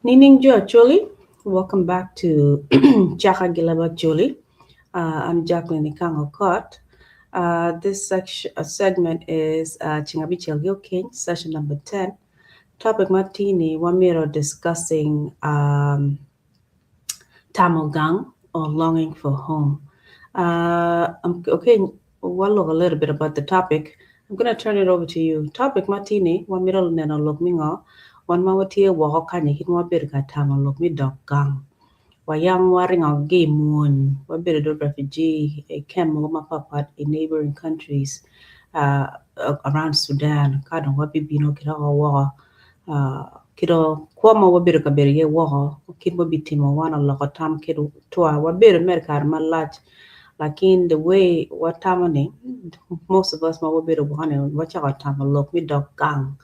Nining Jo Acholi, welcome back to Chaka Gilaba Choli. I'm Jacqueline Ikango Kot. This section, segment is Chingabi Chelgyo King, session number 10. Topic Martini, Wamiro discussing Tamo Gang or longing for home. Okay, we'll look a little bit about the topic. I'm going to turn it over to you. Topic Martini, Wamiro neno lok mingo, wan ma watye woko kany kit ma wabedo ka tamo lok me dok gang. Wayam waringo gi mwony, wabedo do refugee e camp mogo mapatpat in neighboring countries around Sudan. Ka dong wabibino kit woko kito kwo ma wabedo ka bedo iye woko kit wabitimo wan oloko tam kit twa wabedo mere kare malac lakin the way watamo ni most of us ma wabedo woko ni wacako tamo lok me dok gang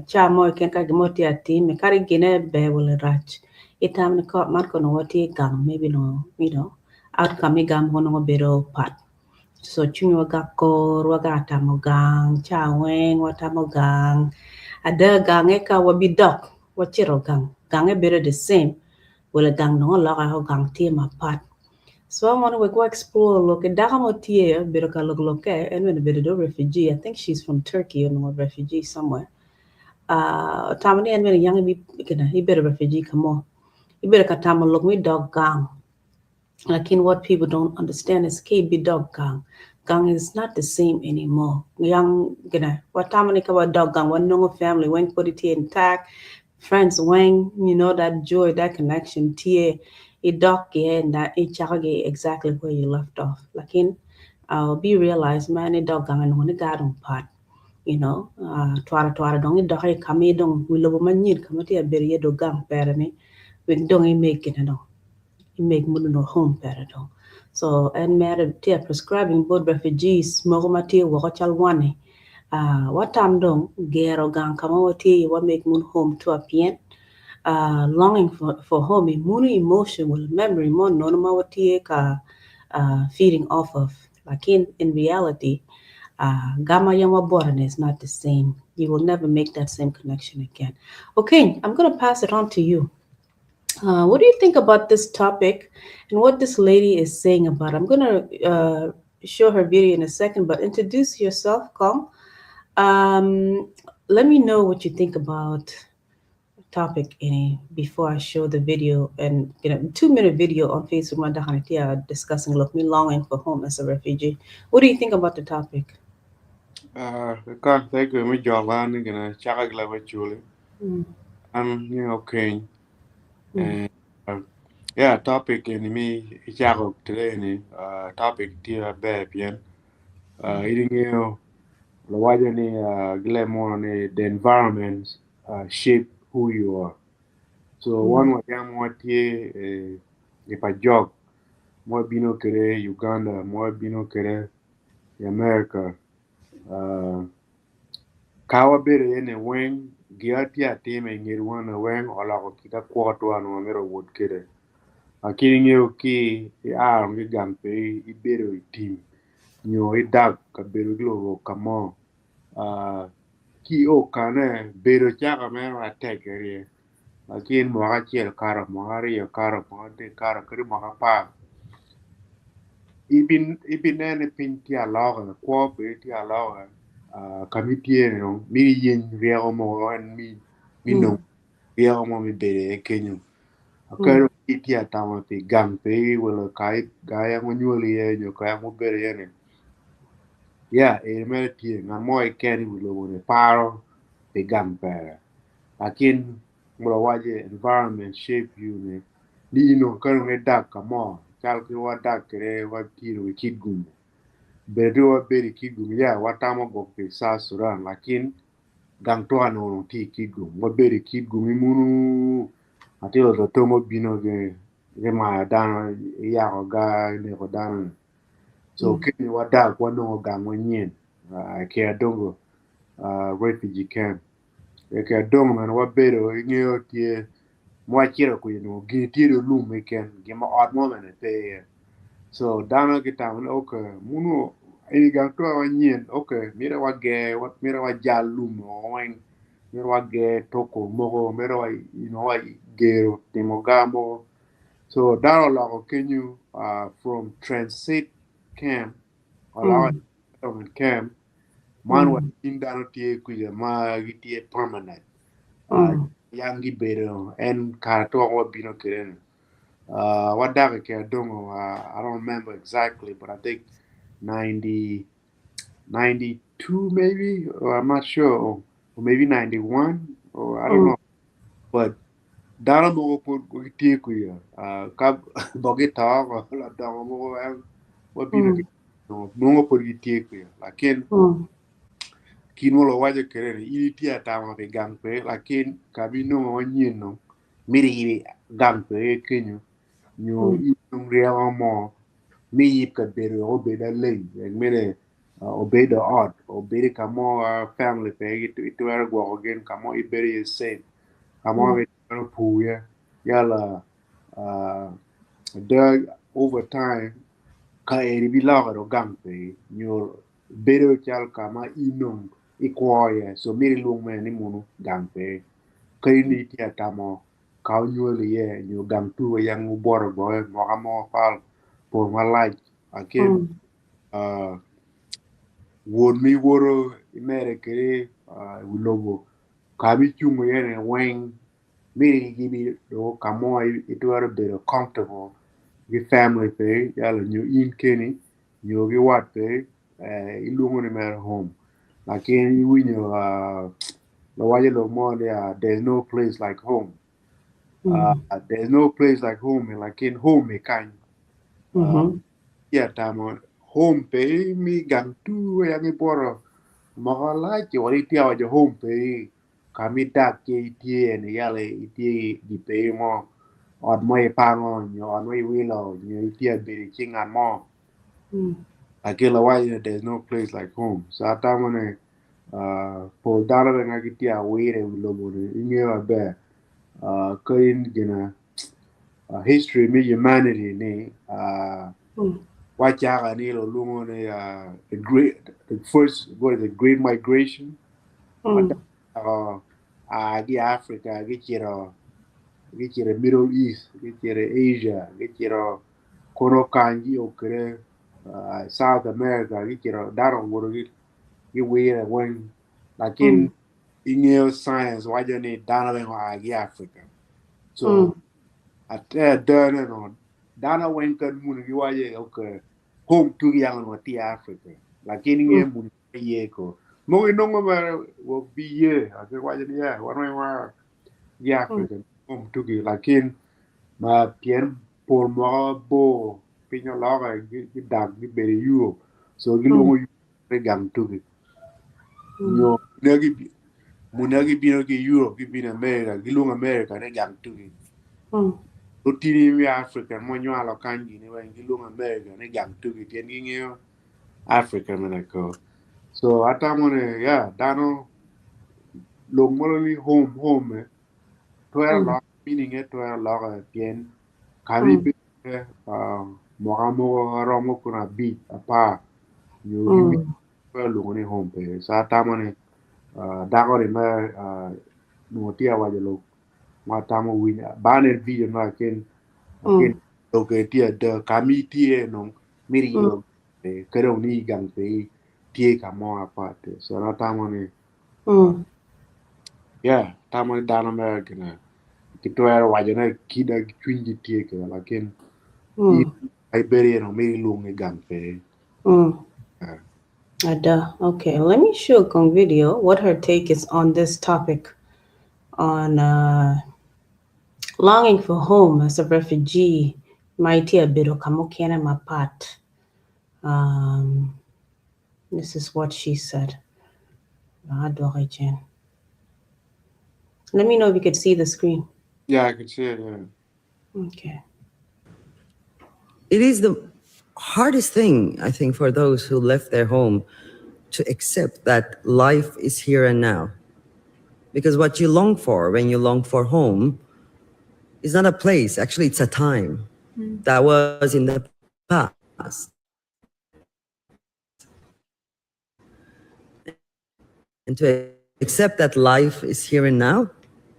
ca mo keken ka gin mo tye atime kadi gine ber wala rac itamo ni man kono watye gang maybe no outcome me gang mogo nongo bedo pat. So cwinywa ga kor waga tamo gang ca weng watamo gang ada gange ka wabidok wacito gang gange bedo the same wala gang dong oloke gang tye mapat. So I want to go explore look dako mo tye bedo ka lok loke en bene bedo do refugee. I think she's from Turkey or refugee somewhere. Tamo ni en bene yang ibi bedo refugee kamo. Ibedo ka tamo lok me dok gang. Lakin what people don't understand is ki dok gang. Gang is not the same anymore. Yang gina watamo ni ka wadok gang wanongo family weng podi tye intact, friends weng, that joy, that connection tye idok ye na ichako exactly where you left off. Lakin be realize man idok gang no ni gadong pat. Twara twara dong idok e kama idong wi lobo manyen kama tye abedo iye do gang pere ni wek dong imeg gine dong. Imeg muno no home pere dong. So en mere tye prescribing both refugees mogo ma tye woko cal wani watam dong gero gang kama watye wa make mun home to pien longing for home munu emotion wala memory mo nono ma watye ka feeding off of. Lakin in reality, gama yang waborane is not the same. You will never make that same connection again. Okay, I'm going to pass it on to you. What do you think about this topic and what this lady is saying about it? I'm going to show her video in a second, but introduce yourself, Kong. Let me know what you think about topic any before I show the video and 2-minute video on Facebook discussing look me longing for home as a refugee. What do you think about the topic? Ka thank you mi jola ni gina chaka gila ba chuli. I'm okay. Yeah, topic ni mi chako today ni topic tia be pien. Iringeo la waja ni gile mo ni the environment shape who you are. So one wa jam wa tie e pa jog mo bino kere Uganda, mo bino kere America. Ka wabedo ene weng gia tye atime i nget wan weng oloko kita kwo twa no miro wot kede. Lakini ing'eyo ki ia ki gang pe ibedo i tim nyo idak kabedo ki lurok ka mo. Ki o kane bedo caka meno atek eri. Lakini mwaka achiel kato, mwaka ariyo kato, mwaka adek kato, kadi mwaka apar. Ibi neno piny tye aloka, kwo bene tye aloka. Kama itye ni dong mito iyeny ryeko mogo en mi nongo ryeko mo mi bedo iye kenyo. Kadi itye atamo pi gang pe wala ka yang onywoli iye nyo ka yang obedo iye ni. Yeah, eri mere tye ngat mo keken i wi lobo ni paro pi gang pere. Lakin ngolo waco environment shape you ni ni in dong ka dong idak ka mo cal ki wadak kede watye i Kitgum. Bedo wabedo i Kitgum, yeah, watamo gwok pi South Sudan, lakin gang twa onongo tye i Kitgum. Wabedo i Kitgum imunu atilo to tongo bino ki mayo dano, iyako ga, ineko dano ni. So keni wadak wanongo gang manyen Kiadongo refugee camp. Kiadongo meno wabedo ingeyo tye mwacito kwede nongo gini tye do lum keken gin ma ot mo bene pe iye. So dano gitamo ni okay munu eni gang twa manyen okay mito wager mito wajal lum weng Myero wager toko mogo, myero wa you know wagero timo gar mogo. So dano oloko kenyo from transit camp oloko settlement camp man wa in dano tye kwica ma gitye permanent. Yang gibedo en kare twok wabino kwede ni. Wadak i Kiadongo, I don't remember exactly, but I think 90, 92 maybe, or I'm not sure, or maybe 91, or I don't know. But dano mogo pud gitye kwica, ka bo gito oko ladongo mogo en wabino ki nongo pud gitye kwica. Lakin kin ma wawaco kwede ni in itye atama pi gang pe, lakin ka binongo wanyen dong miti in gang pe kenyo nyo in dong ryeko mo mi yib kabedo wek obed aleng wek mene obed ot obed ka mo family pe itwero gwoko gin ka mo ibedo iye safe ka mo itwero pur iye yala ada over time ka eni biloko dong gang pe nyo bedo calo ka ma in dong ikwo iye so miti ilwong mere ni munu gang pe kadi ni itye atamo ka onywali iye nyo gang tuko yang obwoto bote mwaka mo pal pol malac lakin won ma iwoto imede kwede i wi lobo ka ma icungo iye ni weng miti iyibi dong ka mo itwero bedo comfortable ki family pe calo nyo in keni nyo ki wat pe ilwongo ni mere home lakin iwinyo lawaco lok mo ni there's no place like home. There's no place like home lakin home i kany. Tye atamo home pe mi gang tu yang ibwoto moko lac wa itye waco home pe ka ma idak ki itye ni yala itye gi pe mo ot mo ipango nyo ot mo iwilo nyo itye abedo i cing ngat mo. Lakin lawaco ni there's no place like home. So atamo ni pol dano bene ma gitye awire i wi lobo ni ingeyo maber ka in gina history me humanity ni wacaka ni lulwongo ni the great the first what is it great migration a ki Africa gicito gicito i Middle East gicito i Asia gicito kono kany gio kwede South America gicito dano owoto giwire weng lakin ingeyo science waco ni dano weng oa ki Africa so ate adane no dano weng ka muni giwaco okay home tugi yang onongo tye Africa lakin ingeyo muni pe ye ko mogo inongo mere wok bi ye lakin waco ni yeah wan weng waa ki Africa home tugi lakin ma pien pol mwaka bor piny oloke gidak gibedo i Europe so gilwongo Europe ni gang tugi nyo muni gibino ki Europe gibino America gilwongo America ni gang tugi lutini me Africa ma onywalo kany gini weng gilwongo America ni gang tugi pien gingeyo Africa mene ko so atamo ni yeah dano lok mogo ni home home twero loke meaning ne twero loke pien kama ibedo iye mwaka mogo romo kono abic apar nyo twero lwongo ni home pe so atamo ni dako ni mere nongo tye ka waco lok ma atamo winyo bana en video mo lakin loke tye ada kama itye dong miti ilo pe dong ni gang pe tye ka mo apat so an atamo ni yeah atamo ni dano mere gine gitwero wacone kit ma cwinygi tye kwede lakin in ma ibedo iye dong miti ilwong ni gang pe. Ada. Okay, let me show Kong video what her take is on this topic on longing for home as a refugee. Ma itye abedo ka mukene mapat. This is what she said. Let me know if you could see the screen. Yeah, I can see it. Yeah. Okay. It is the hardest thing, I think, for those who left their home to accept that life is here and now. Because what you long for when you long for home is not a place, actually, it's a time that was in the past. And to Accept that life is here and now,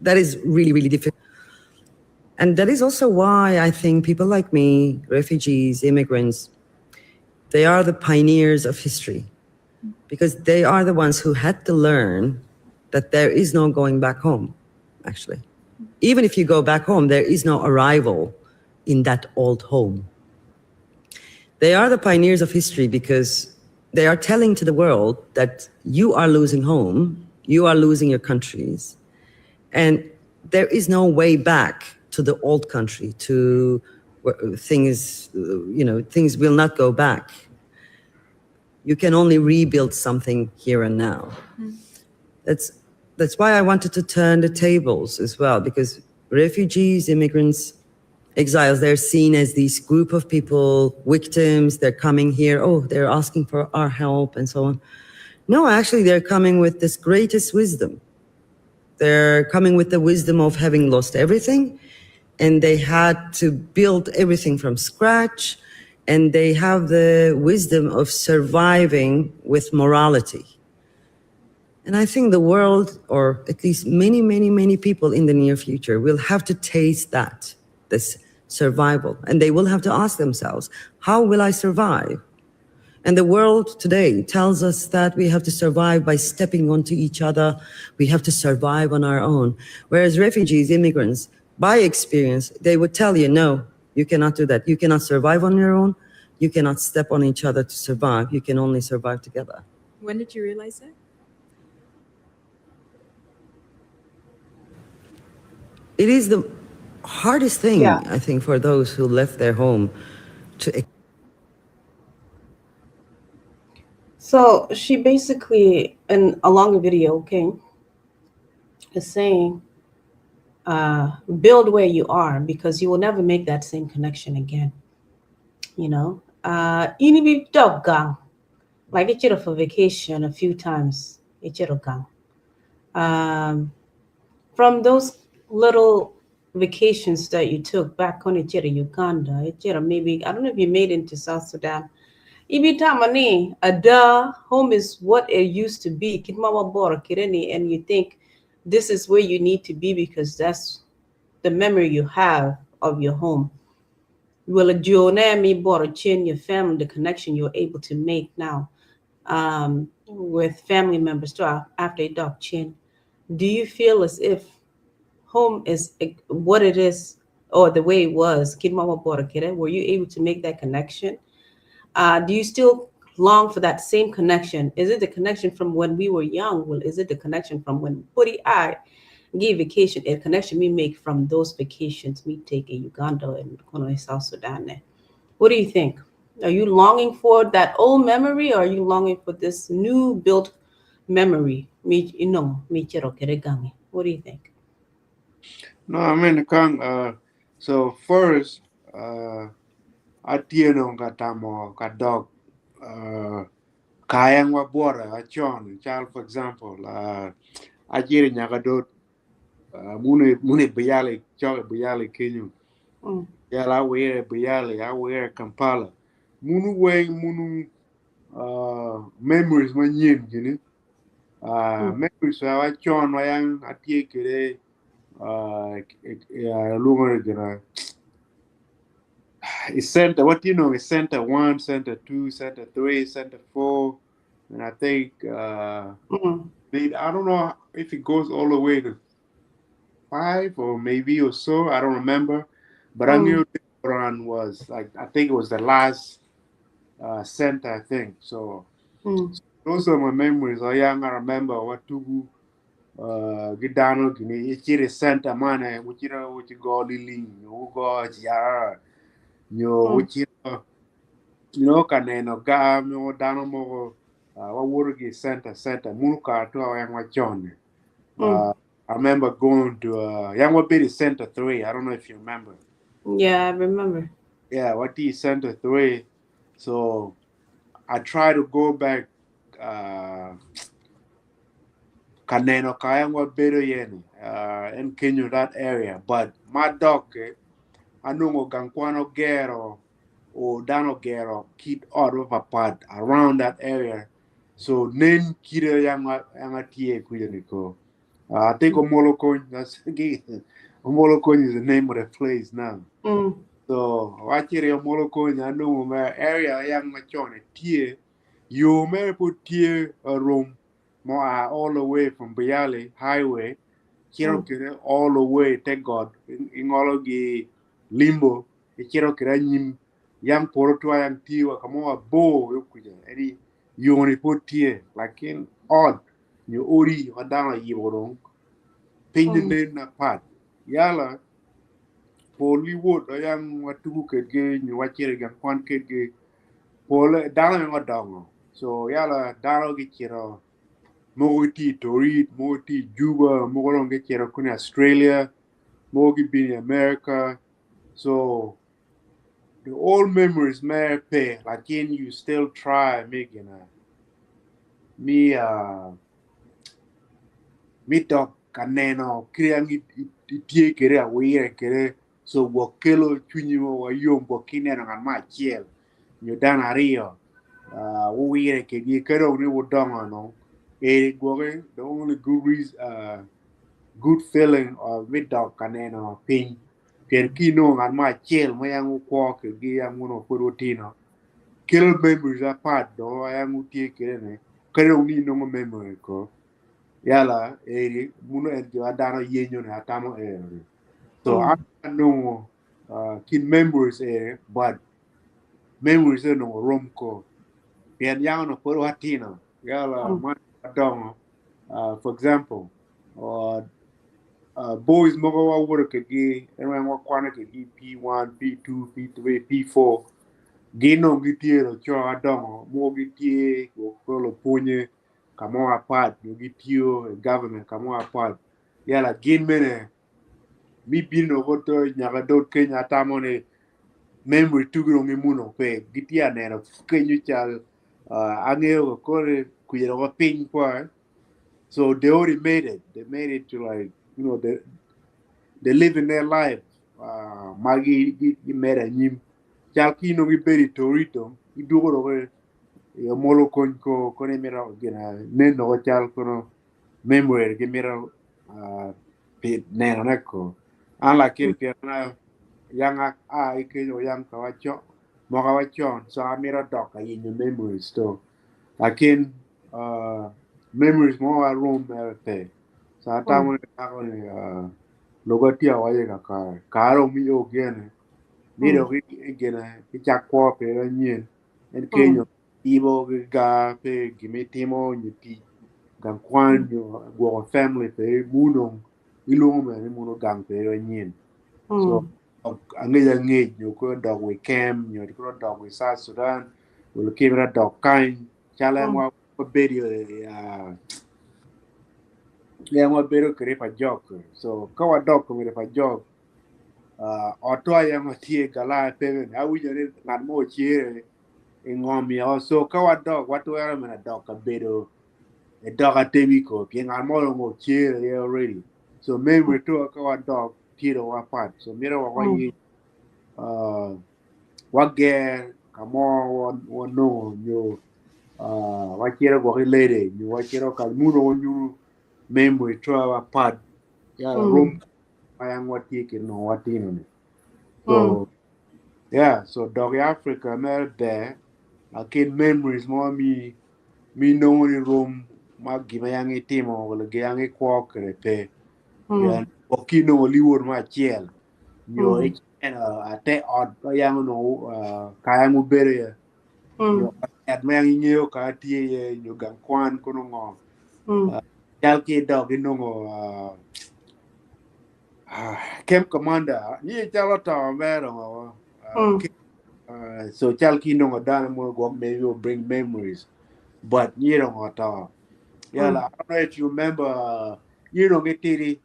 that is really, really difficult. And that is also why I think people like me, refugees, immigrants, they are the pioneers of history because they are the ones who had to learn that there is no going back home, actually. Even if you go back home, there is no arrival in that old home. They are the pioneers of history because they are telling to the world that you are losing home, you are losing your countries, and there is no way back to the old country, to where things, things will not go back. You can only rebuild something here and now. That's why I wanted to turn the tables as well, because refugees, immigrants, exiles, they're seen as these group of people, victims, they're coming here, oh, they're asking for our help and so on. No, actually, they're coming with this greatest wisdom. They're coming with the wisdom of having lost everything, and they had to build everything from scratch, and they have the wisdom of surviving with morality. And I think the world, or at least many, many, many people in the near future, will have to taste that, this survival. And they will have to ask themselves, how will I survive? And the world today tells us that we have to survive by stepping onto each other. We have to survive on our own. Whereas refugees, immigrants, by experience, they would tell you, no, you cannot do that. You cannot survive on your own. You cannot step on each other to survive. You can only survive together. When did you realize that? It is the hardest thing, Yeah. I think, for those who left their home to So she basically, in a longer video, okay, is saying, build where you are because you will never make that same connection again. You know, ini dog gang, like it for vacation a few times. Gang. From those little vacations that you took back on Ichira, Uganda, Ichira, maybe, I don't know if you made it into South Sudan. Ibi tamani, ada, home is what it used to be. Kitmawa bora kireni, and you think this is where you need to be because that's the memory you have of your home. Well, mi bora chin, your family, the connection you're able to make now with family members too, after a dog chin. Do you feel as if home is what it is or the way it was? Kitmawa bora kire, were you able to make that connection? Do you still long for that same connection? Is it the connection from when we were young? Well, is it the connection from when Puri I gave vacation? A connection we make from those vacations we take in Uganda and Kono South Sudan. What do you think? Are you longing for that old memory, or are you longing for this new built memory? Me, you know, me chero keregangi. What do you think? No, I mean, kang, so first, atieno ka tamo ka dog, kayang wa bora achon, child, for example, ajiri nyaka dot, mune mune biyale, choke biyale kenyu. Yala were biyale, I were Kampala. Munu weng munu memories ma nyim gini. Memories wa achon wa yang atie kere, lungo gina. It's center, what you know, is center 1, center 2, center 3, center 4, and I think I don't know if it goes all the way to 5 or maybe or so. I don't remember, but I knew Oran was like, I think it was the last center, I think. So, so those are my memories. I young, I remember what to gidano gini ichire center man, which you know, which you go liling, you go yara. Nyo uchiro, you know, kaneno ga mo dano mo wa wurugi center center munuka to yang wa chon. I remember going to Yang Bidi Center 3. I don't know if you remember. Yeah, I remember. Yeah, what is Center 3? So I try to go back kaneno ka yang wa bedo yeni in Kenya, that area, but my dog anungo gankwano gero or dano gero kid out of a part around that area. So nen kite yang atye kwija ni ko. I think Omolo Kony, that's Omolo Kony is the name of the place now. So actually Omolo Kony anongo me area yang macon tye yo mere pud tye rom mo a all the way from Biale Highway cito kede all the way te got ingolo gi limbo icito kede anyim yang poto twa yang tye wa ka mo mabor yo kuca eni yo-ni pud tye lakin ot nyo odi ma dano oyibo dong piny nen mapat yala pol liwot yang watugo kedgi nyo wacito i gang kwan kedgi pole dano yang odongo so yala dano gicito mogo gitye i Torit mogo gitye i Juba mogo dong gicito kunu i Australia mogo gibino i America so the old memories mere pe lakin you still try me gina me me dok ka neno kit yang itye kwede awire kwede so gwok kelo cwinyi mo wa yom gwok ki neno ngat mo acel nyo dano aryo wuwire kedgi ka dong ni wudongo nong eni gwoki the only good reason good feeling of me dok ka neno piny pien ki inongo ngat mo acel ma yang wukwo kedgi yang wun pud wutino kelo memories apat dong yang wutye kwede ni ka dong ni inongo memory ko yala eni muno en jo a dano yenyo ni atamo eno ni so an anongo kin memories eni but memories eni onongo rom ko pien yang onongo pud watino yala man wadongo for example boys mogo wawoto kedgi en weng wakwano kedgi P1, P2, P3, P4 gin dong gitye luco adongo mogo gitye lupwonye ka mo apat nyo gitiyo i government ka mo apat yala gin mene mi bino koto nyaka dot kenya atamo ni memory tugi dong gimuno pe gitye aneno kenyo cal angeyo kore kwiro ko piny kwa so they already made it they made it to like you know they live in their life ma gi medo anyim cal ki nongo gibedo i Torito gidwogo dong i Omolo Kony ko kono imito gina neno ko cal kono memory gimito pi nenone ko an lakin pien yang a i kenyo yang ka wacon moka wacon so amito dok ka yenyo memories to lakin memories mo arom mere pe so atamo ni dako ni logo tye awaco kakare kare omiyo gene mi dok igene icak kwo pire anyen en kenyo ibo ki gar pe gima itimo nyo tic gang kwan nyo gwoko family pe muno ilwongo mere ni muno gang pere anyen so angec angec nyo koro dok wi camp nyo koro dok wi South Sudan wala kimito dok kany calo en wabedo en wabedo kwede pa jok so ka wadok kwede pa jok otwa yang watye gala pe awinjo ni ngat mo ocere i ngom yo so ka wadok watwero mere dok kabedo i dok atebi ko pien ngat mo dong ocere iye already so memory to ka wadok tye dong apat so mito wa waye wager ka mo wanongo nyo wacito gwok i lede nyo wacito ka muno wanyuto memory to apat rom ma yang watye kwede nongo watino ni so yeah so dok i Africa mere ber lakin memories mo mi nongo ni rom ma gima yang itimo wala gin yang ikwo kwede pe pien gwok ki inongo liwot mo acel nyo ineno ate ot ma yang onongo ka yang wubedo iye nyo ot ma yang ingeyo ka tye iye nyo gang kwan kono ngo cal ki idok inongo camp commander ni calo to mere ngo so cal ki inongo dano mo gwok maybe will bring memories but ni dong oto yeah I don't know if you remember you know gitidi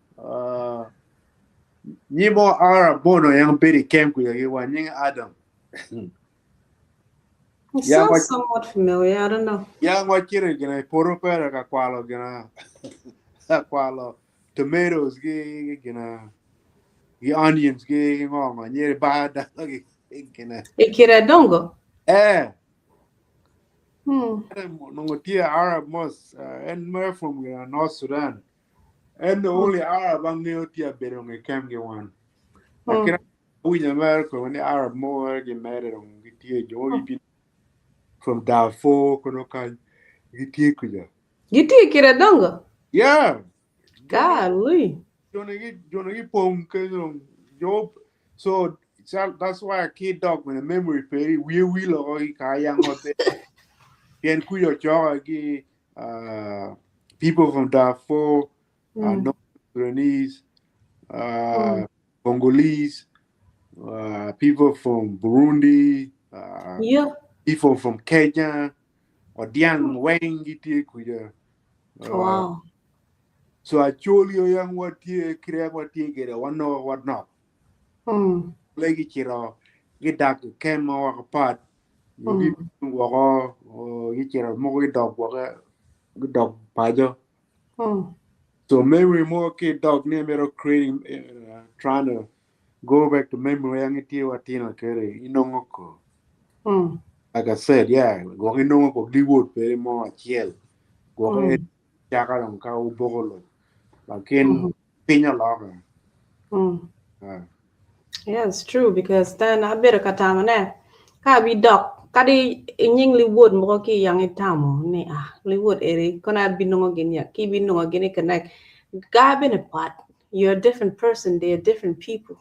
nyimo ara bono yang bedo i camp kuya ki wa nyinge Adam. It sounds somewhat familiar. I don't know. Yang wacito gina i poto pere ka kwalo gina ka kwalo tomatoes gi gina gi onions gi gi ngo ngo nyeri ba dano gi gina. I kire dongo? Eh. Nongo tye Arab mos en mere from North Sudan. En the only Arab angeyo tye abedo nge kem gi wan. Lakini awinyo mere kono ni Arab mo gimede dong gitye jo mo gibino from Darfur kono kany gitye kuca. Gitye kire dongo? Yeah. Golly. Joni gi joni gi pong kenyo jo so that's why ki dog when memory peri wiye wilo ko ki ka yang ote. Pien kuyo choka gi people from Darfur, North Sudanese, Congolese, people from Burundi, people from Kenya, Odiang weng gitye kuja. Wow. So acholi oyang watye kire watye kede wanok wanok. Le gicito gidak i kem ma woko pat nyo woko gicito mogo gidok woko gidok paco. So memory mo ki dok ni mito creating trying to go back to memory ang itye watino kede inongo ko. Like I said, yeah, gwok inongo ko liwot pere mo acel. Gwok e chaka dong ka uboko lo. Lakin piny oloke. Yeah, it's true because then abedo ka tamo ne ka abi dok kadi inying liwot moko ki yang itamo ni ah liwot eri kono abi nongo gin ya ki bi nongo gin i connect ga bene pat. You're a different person, they're different people.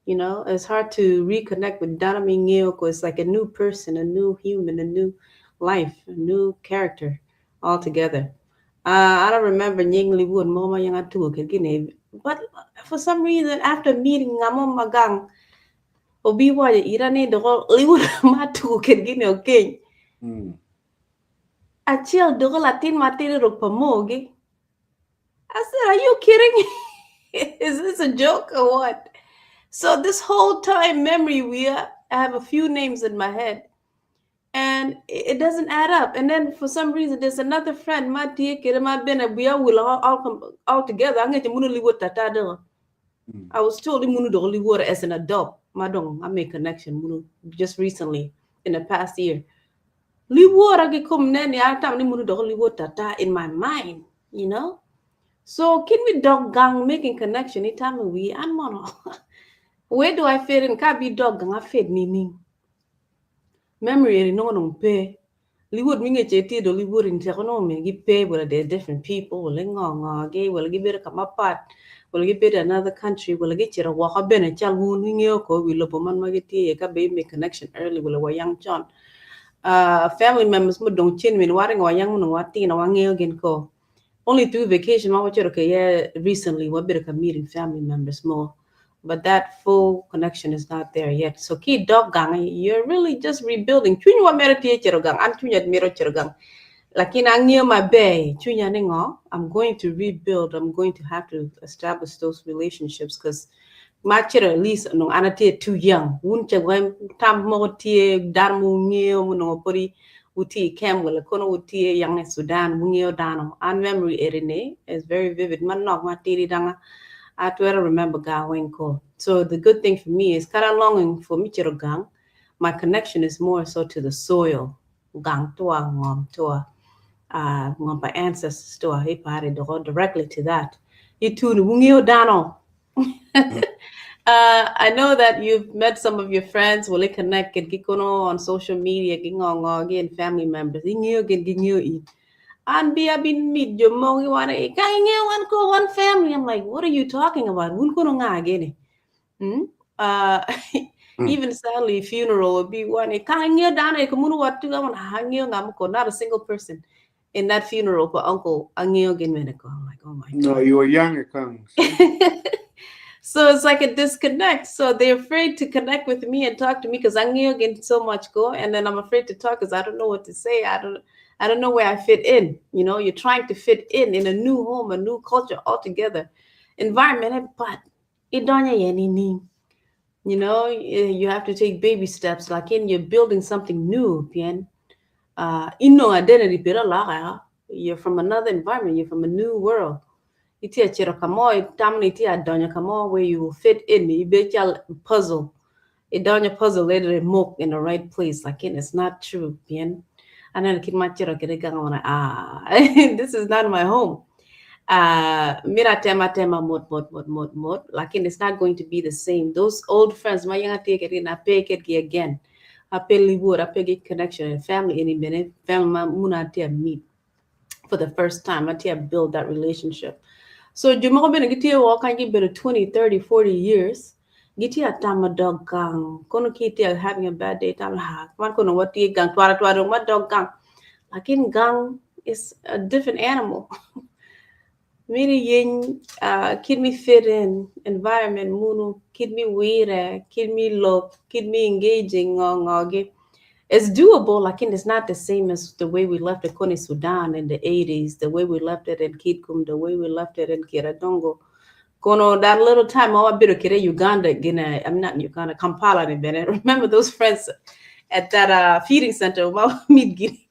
You know, it's hard to reconnect with dano mi ngeo ko it's like a new person, a new human, a new life, a new character altogether. I don't remember nying liwot mo ma yang atugo ked gini, but for some reason after meeting ngamo magang obi wajo ira ni doko liwot ma atugo ked gini okeny. Achiel doko latin matidi ruk pa mogi. I said, "Are you kidding? Is this a joke or what?" So this whole time memory we I have a few names in my head and it doesn't add up. And then for some reason there's another friend ma tie kere ma bene we will all come all together. Ange munu liwot tata do. I was told munu do liwot as an adult. Ma dong I made connection munu just recently in the past year. Liwot agi kum neni atam ni munu do liwot tata in my mind, you know? So can we dog gang making connection itame we an mono. Where do I fit in? Ka bi dog gang I fit ni. Memory eri no no pe. Liwot minge che ti do liwot in te kono me gi pe wala they're different people wala ngo ngo ge wala gi bedo kama pat wala gi bedo another country wala gi chira woko bene chal wun ngeo ko wi lobo man ma gi tie ka be make connection early wala wa yang chon. Family members mo dong chin min waring wa yang no wa ti na wa ngeo gin ko. Only through vacation ma wa chiro ke yeah recently wa bedo ka meeting family members more. But that full connection is not there yet. So ki dog gang, you're really just rebuilding. Chunya wa mero tie chiro gang, an chunya mero chiro gang. Lakini ang'io maber, chunya ni ngo, I'm going to rebuild. I'm going to have to establish those relationships because ma chiro at least no an atye too young. Wun che wen tam mo tie dan mu ng'io mu no pori uti kem wala kono uti yang e Sudan mu ng'io dano. An memory erine is very vivid. Man nok ma tiri danga. I try to remember ga ko. So the good thing for me is kind of longing for me chiro gang. My connection is more so to the soil. Gang toa ngom toa ngom pa ancestors toa he pare do directly to that. Itu ni wungio dano. I know that you've met some of your friends, will connect get gikono on social media, gingo and family members. Ingio get gingio i. And be I've been meet your mom you wanna one go one family. I'm like, what are you talking about? Wun kono nga again. Hmm? Even sadly, funeral will be one. Not a single person in that funeral for uncle. I'm like, oh my No, God. you were young, Kang. So it's like a disconnect. So they're afraid to connect with me and talk to me because I'm getting so much go, and then I'm afraid to talk because I don't know what to say. I don't know where I fit in. You know, you're trying to fit in a new home, a new culture altogether, environment, but it don't. You know, you have to take baby steps. Like in you're building something new, bien. Ino identity, pero la, you're from another environment. You're from a new world. Iti a chiro kamo, tamni iti a donya kamo where you will fit in. You bet puzzle. It donya puzzle later mok in the right place. Like in, it's not true, bien. Aneno kit ma acito kwede gang wana ah this is not my home. Mito atema atema mot mot mot mot mot lakin it's not going to be the same. Those old friends ma yam atye kwedgi ni ape kwedgi again. Ape liwor, ape ki connection and family eni bene family ma munu atye ka meet for the first time atye ka build that relationship. So jo mogo bene gitye woko kany gibedo 20, 30, 40 years gitye ka tamo dog gang kono ki itye having a bad day itamo ha man kono watye gang twara twara dong wadok gang lakin gang is a different animal. Mito iyeny kit me fit in environment munu kit me wire kit me lok kit me engaging ngo ngo gi. It's doable lakin it's not the same as the way we left it koni Sudan in the 80s, the way we left it in Kitgum, the way we left it in Kiradongo. Kono that little time ma wabedo kwede Uganda gine, I'm not in Uganda, Kampala ni bene. Remember those friends at that feeding center ma meet gini.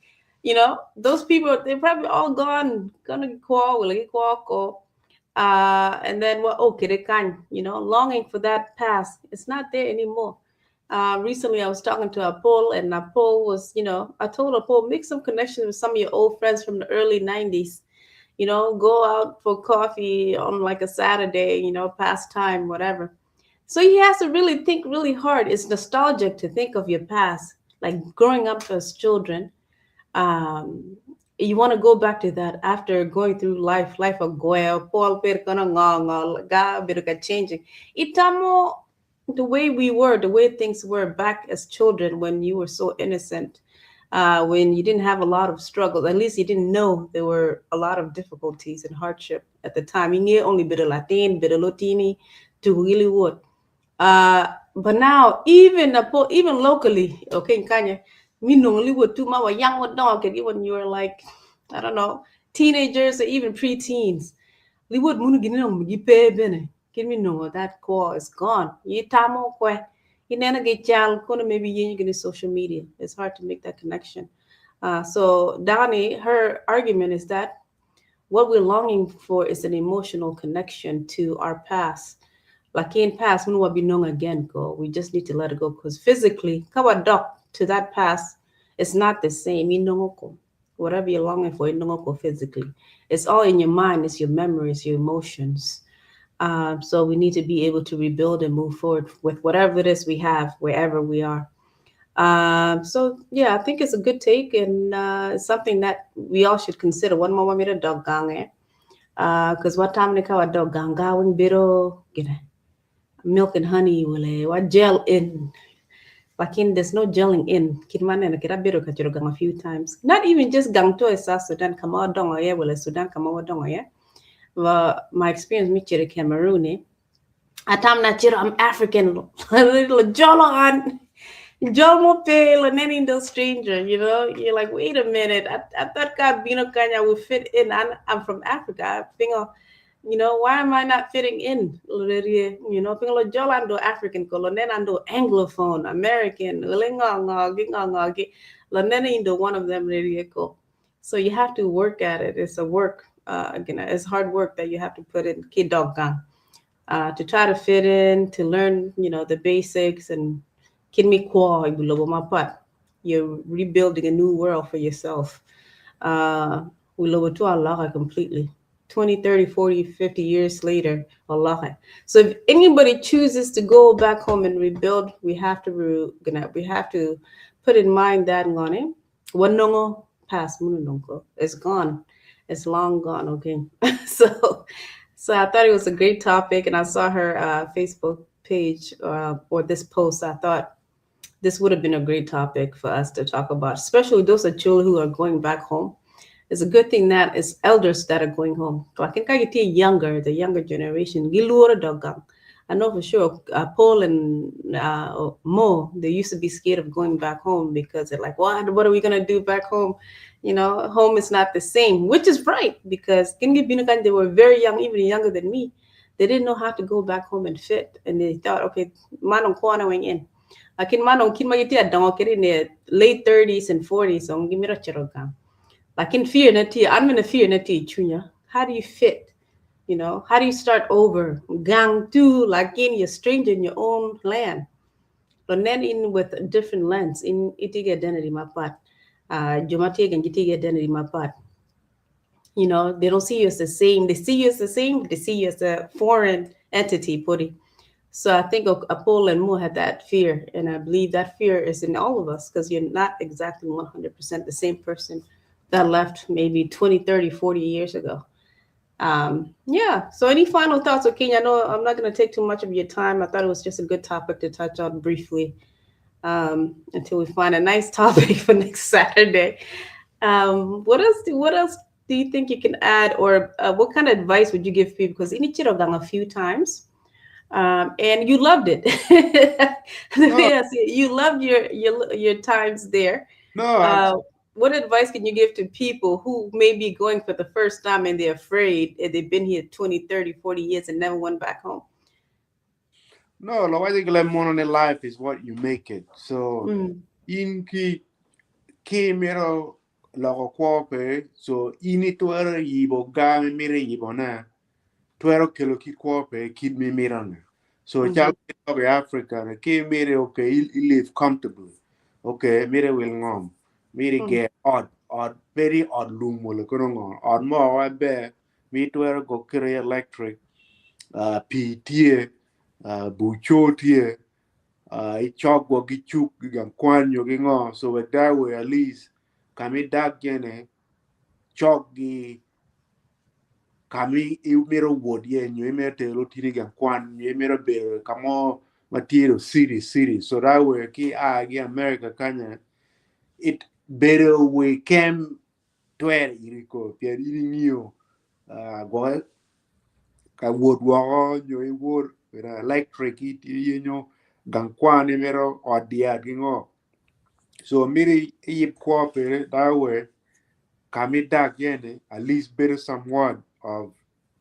Those people, they're probably all gone. Gonna go, go. And then what? Oh, kwede kany, longing for that past. It's not there anymore. Recently, I was talking to Apol, and Apol was, I told Apol, make some connections with some of your old friends from the early 90s. Go out for coffee on like a Saturday, pastime, whatever. So he has to really think really hard. It's nostalgic to think of your past, like growing up as children. You want to go back to that after going through life, life of goya, Paul changing. Itamo the way we were, the way things were back as children when you were so innocent, when you didn't have a lot of struggles. At least you didn't know there were a lot of difficulties and hardship at the time. You knew only bit of Latin, bit of Lotini to really would. But now, even locally, okay, in Kenya, we normally would do my young dog, when you were like, I don't know, teenagers or even preteens. Liwod munu gini no gipe bene. Give me no that core is gone. Yi tamo kwe. Inena ge chal kono maybe you get social media. It's hard to make that connection. So Donnie, her argument is that what we're longing for is an emotional connection to our past. Like in past, we will be known again, go. We just need to let it go because physically, ka wadok to that past, it's not the same. Whatever you're longing for, physically. It's all in your mind, it's your memories, your emotions. So we need to be able to rebuild and move forward with whatever it is we have, wherever we are. So yeah, I think it's a good take and it's something that we all should consider. One more minute dok gang eh? Because what time ni ka dok gang ga wing biro gina milk and honey wale wa gel in. Lakin there's no gelling in. Kit man na kira biro ka gang a few times. Not even just gang to South Sudan kama dong ye wale Sudan kama dong ye. Well, my experience mi chiri Cameroon eh. Atam na chiro I'm African. Little jolo on. Jol mo pe la neni no stranger, you know. You're like, wait a minute. I thought God bino kanya would fit in. I'm from Africa. I think, why am I not fitting in? Pingo jol ando African ko lo nen ando Anglophone, American, lo neni indo one of them ko. So you have to work at it. It's a work. Again, it's hard work that you have to put in ki dok gang to try to fit in, to learn, the basics and kit me kwa mapat. You're rebuilding a new world for yourself. We love to Allah completely. 20, 30, 40, 50 years later, Allah. So if anybody chooses to go back home and rebuild, we have to put in mind that ngone wanongo past mununongo is gone. It's long gone, okay. So I thought it was a great topic, and I saw her Facebook page or this post. I thought this would have been a great topic for us to talk about, especially those are children who are going back home. It's a good thing that it's elders that are going home. I think I get younger, the younger generation. I know for sure Paul and Mo, they used to be scared of going back home because they're like, what are we gonna do back home? Home is not the same, which is right because they were very young, even younger than me. They didn't know how to go back home and fit. And they thought, okay, manong kuana wing in. Lakin manong kin magiti adong in the late 30s and 40s, so gimiro chiroga. Lakin fear na ti, I'm gonna fear na ti chunya. How do you fit? How do you start over? Gang tu, lakin you're stranger in your own land. But then in with a different lens, in itig identity mapat. Jo ma tye gang gitye ki identity mapat. They don't see you as the same. They see you as the same, but they see you as a foreign entity, pudi. So I think Apol and Mo had that fear, and I believe that fear is in all of us because you're not exactly 100% the same person that left maybe 20, 30, 40 years ago. Yeah. So any final thoughts, Okinyi? I know I'm not going to take too much of your time. I thought it was just a good topic to touch on briefly until we find a nice topic for next Saturday. What else do you think you can add, or what kind of advice would you give people? Because in icito gang a few times, and you loved it. The way No, I see it, you loved your times there. No, What advice can you give to people who may be going for the first time and they're afraid and they've been here 20, 30, 40 years and never went back home? No, lo waco gile mono ni life is what you make it. So in ki imito loko kwo pe, so in itwero yibo ga mi mito yibo na, twero kelo kit kwo pe kit mi mito ni. So calo i Africa ni, ki imito, okay, i live comfortably. Okay, mito wil ngom, mito ger ot, ot bedi ot lum wala kono ngo, ot mo maber, mi twero go kire electric, pii tye, buco tye, icok go gi cuk gi gang kwan nyo gi ngo, so with that way at least kama idak gene cok gi kama imito wot iye nyo imito tero tini gang kwan nyo imito bedo ka mo ma tye city city, so that way ki a gi America kanya it bedo we kem twer iri ko pien in ingio gwoke ka wot woko nyo iwot with electric iyenyo gang kwan imito ot dyat gi ngo, so mito iyib kwo pere that way kama idak yene at least bedo somewhat of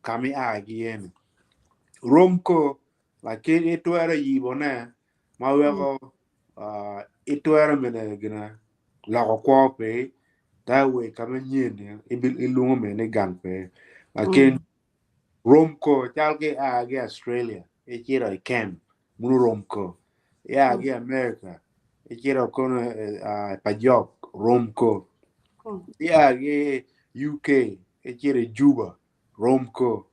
kama ia ki yene rom ko lakini itwero yibo ne ma weko itwero mene gina loko kwo pe that way kama nyen ilwongo mene ni gang pe, lakin rom ko cal ki a ki Australia icito i camp munu rom ko ia ki America icito kono Pajok rom ko ia ki UK icito i Juba rom ko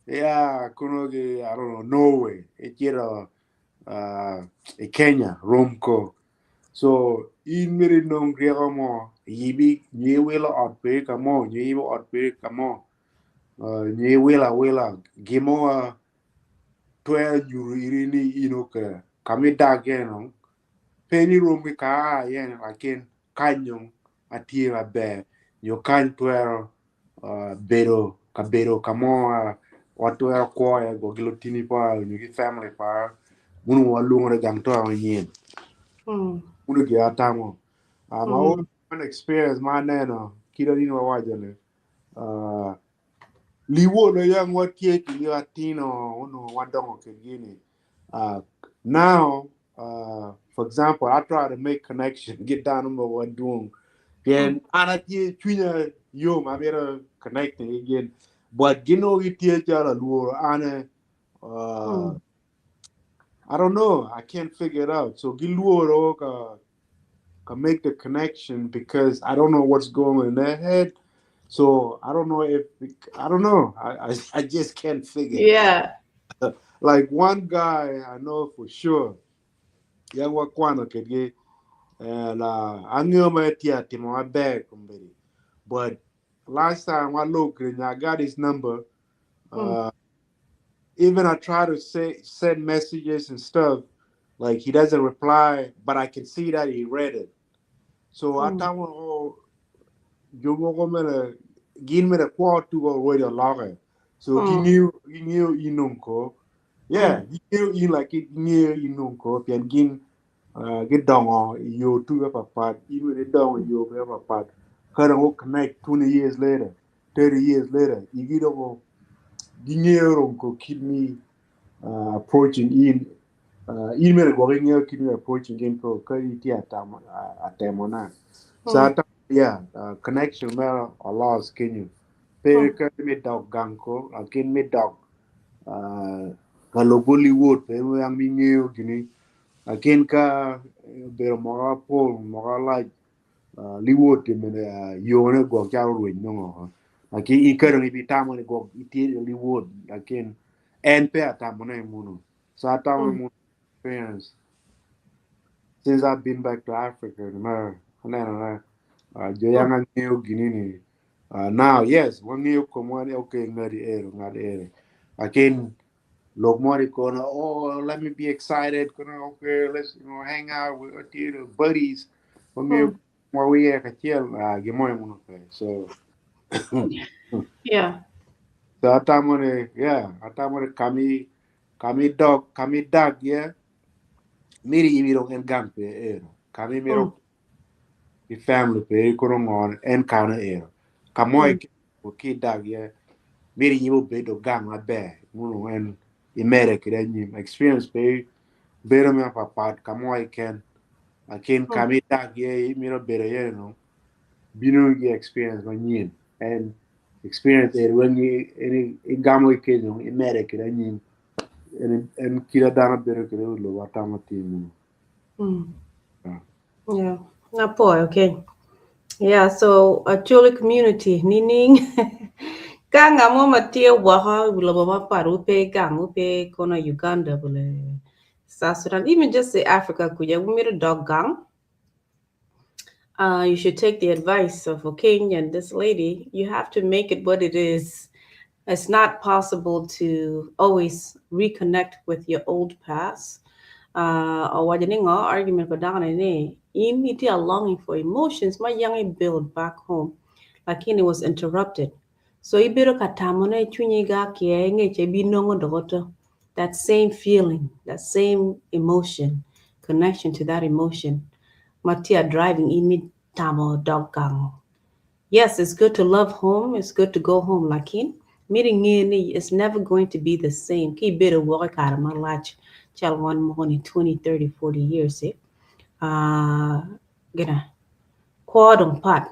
ia kono ki, I don't know, Norway icito i Kenya rom ko. So in mito inong ryeko mo yibi nyo iwilo ot pe ka mo nyo iyibo ot pe ka mo nyo iwilo awila gimo twero nyuto iri ni in oke kama idak yeno pe ni rom ki ka a yene, lakin kany atye maber nyo kany twero bedo kabedo ka mo watwero kwo iye go gi lutini pa nyo ki family pa munu walwongo ni gang to manyen munu gi atamo my own experience ma aneno kit in wawaco ni liwolo yang watye ki atino onongo wadongo kedgi ni now, for example, I try to make connection get dano mogo madwong pien an atye cwinya yom amito connecting again, but gin gitye calo alworo ane. I don't know, I can't figure it out, so gilworo ka make the connection because I don't know what's going on in their head, so I don't know if I don't know, I just can't figure it. Like one guy I know for sure, yang wakwano kedgi, and angeyo ma tye atimo maber kombeddi, but last time I looked and I got his number, even I try to say send messages and stuff, like he doesn't reply, but I can see that he read it. So I thought, oh, jo mogo mene gin mene kwo tugo already oloke, so ging'eyo in ko, yeah, ging'eyo in, like ging'eyo in ko pien gin gidongo i yo tuge papat, in bene idongo i yo pe papat, ka dong go connect 20 years later, 30 years later, igi dong ging'eyo rom ko kit mi approaching in bene gwok ing'eyo kit mi approaching in ko ka itye atamo atemo na so atamo, yeah, connection mere olos kenyo pe ka mi dok gang ko, lakin mi dok ka lubo liwot pe yang mi ng'eyo gini, lakin ka obedo mwaka mapol, mwaka lac. Liwod ti mene yone gwok calo rweny nongo oko. Lakin in ka dong ibitamo ni gwok itye liwod lakin en pe atamone muno. So atamo muno experience since I've been back to Africa ma aneno na jo yang angeyo gini ni now yes wangeyo komwa ni okay ngati ero ngat ero lakin lok moni kono oh let me be excited kono okay let's hang out with our buddies wangeyo wa wiye kacel gin mo muno pe so So atamo ni yeah atamo ni kami kami dog kami dag ye miri imi dong en gang pe ero kami miro i family pe kono ngon en kano ero ka mo ki dag ye miri imi obedo gang maber muno en imede kede anyim experience pe bedo me papat ka mo keken lakin kami dag ye miro bedo ye no bino gi experience manyien en experience eri weng igamo ikenyo imede kede anyim en en kit a dano bedo kede wi lobo atamo tye muno. Yeah. Apoy, okay. Yeah, so Acholi community, nining ka nga mo ma tye woko i lobo mapat wupe gang wupe kono Uganda wala South Sudan, even just say Africa kuja wumito dok gang. You should take the advice of Oking and this lady. You have to make it what it is. It's not possible to always reconnect with your old past. Owaco ni ngo argument pa dano ni in itye a longing for emotions ma yang i build back home lakini was interrupted. So ibedo ka tamone cwinyi ga kie ngec ibinongo dok oto that same feeling, that same emotion, connection to that emotion ma tye a driving in mi tamo dok gang. Yes, it's good to love home, it's good to go home, lakin miti nge ni it's never going to be the same. Ki ibedo woko i kare malac calo wan moko ni 20, 30, 40 years eh? Gina kwo dong pat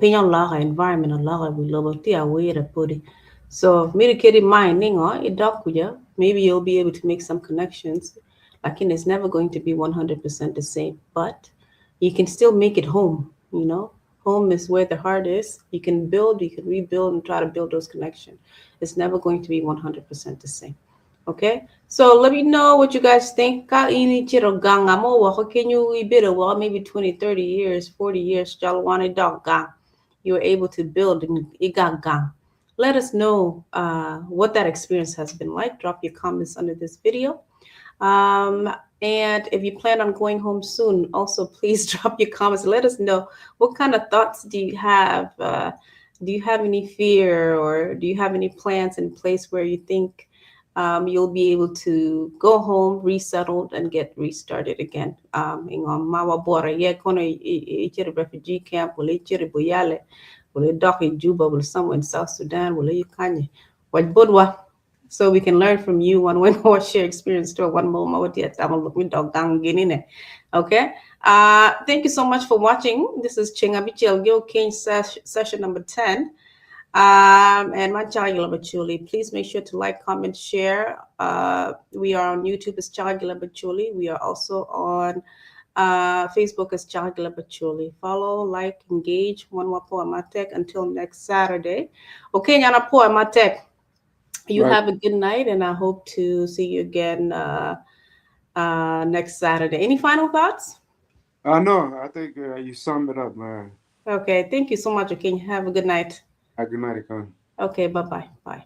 piny oloke environment oloke wi lobo tye awira podi so miti ket i mind ni ngo idok kuja maybe you'll be able to make some connections lakin it's never going to be 100% the same, but you can still make it home. Home is where the heart is. You can build, you can rebuild and try to build those connections. It's never going to be 100% the same. Okay, so let me know what you guys think. Ka ini chiro gang amo wako kenyu ibedo wa maybe 20, 30 years, 40 years jalo wane dok gang. You were able to build and iga gang. Let us know what that experience has been like. Drop your comments under this video. And if you plan on going home soon, also please drop your comments. Let us know what kind of thoughts do you have. Do you have any fear or do you have any plans in place where you think you'll be able to go home, resettled, and get restarted again? Ingo mawa bora ye kono i refugee camp, wala i Buyale, wala dok in Juba, wala somewhere in South Sudan, wala i Kanye. Wat bodwa so we can learn from you one way or share experience to one more. Okay. Thank you so much for watching. This is Chengabichel Gil King session number 10. And my Chagila Bachuli. Please make sure to like, comment, share. We are on YouTube as Chagila Bachuli. We are also on Facebook as Chagila Bachuli. Follow, like, engage. One more matek until next Saturday. Okay, Nyana po matek. You have a good night, and I hope to see you again next Saturday. Any final thoughts? No, I think you summed it up, man. Okay, thank you so much. Okay, have a good night. Good night, Akon. Okay, bye-bye. Bye.